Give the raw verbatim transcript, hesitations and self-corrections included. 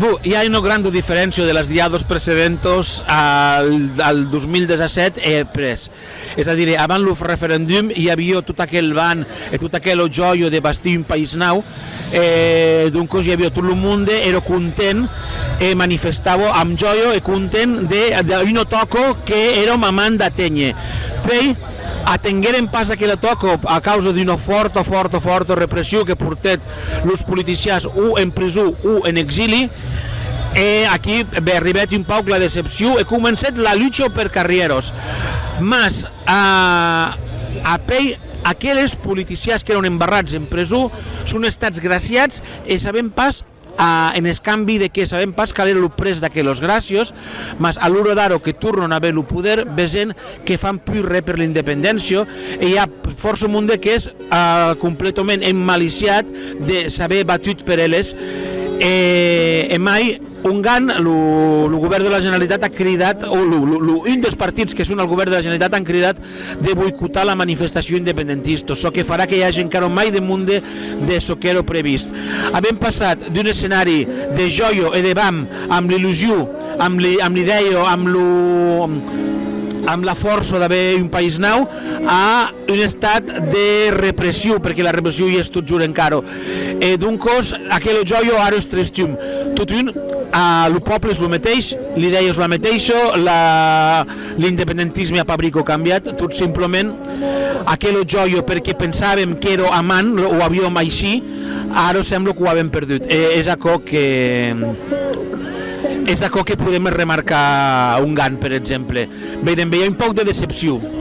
Bon, i a una granda diferéncia de las diadas precedentas al, al dos mil dètz-e-sèt e après. Es a dire, avant lo referendum, i aviá tot aquel van e tota aquela jòia de bastir un país nau, e doncas i aviá tot lo monde, èra content e manifestava amb jòia e content de, d'una tòca que èra a man d'aténher. Puèi, atenguèrem pas aquela tòca a causa d'una fòrta, fòrta, fòrta repression que portèt los politicians o en preson o en exili, e aquí, ben, arribèt un pauc la decepcion e comencèt la lucha per carrièras. Mas, a, apèi, aqueles politicians qu'èran embarrats en preson son estats graciats e sabèm pas, a, en escambi de qué, sabèm pas qual èra lo prètz d'aquelas gràcias, mas a l'ora d'ara que tornan aver lo poder, vesèm que fan pus res per l'independéncia, e i a fòrça monde qu'es, a, completament emmaliciat de s'aver batut per eles, e, e mai ongan lo, lo govèrn de la Generalitat a cridat, o lo, lo, lo, un dels partits que son al govèrn de la Generalitat an cridat de boicotar la manifestacion independentista, çò que farà que i age encara mai de monde de çò qu'èra previst. Avèm passat d'un escenari de jòia e de vam, amb l'illusion, amb l'i-, amb l'idèia, amb lo, amb la fòrça d'aver un país nau, a un estat de repression, perque la repression i es totjorn encara. E doncas, aquela jòia ara es tristum. Totun, a, lo pòble es lo meteis, l'idèia es la meteissa, la, l'independentisme a pas brica cambiat, tot simplament aquela jòia, perque pensàvem qu'èra a man, o aviam aicí, ara sembla qu'o avèm perdut. E es aquò que, es aquò que podem remarcar ongan, per exemple. Veirem, i a un pauc de decepcion.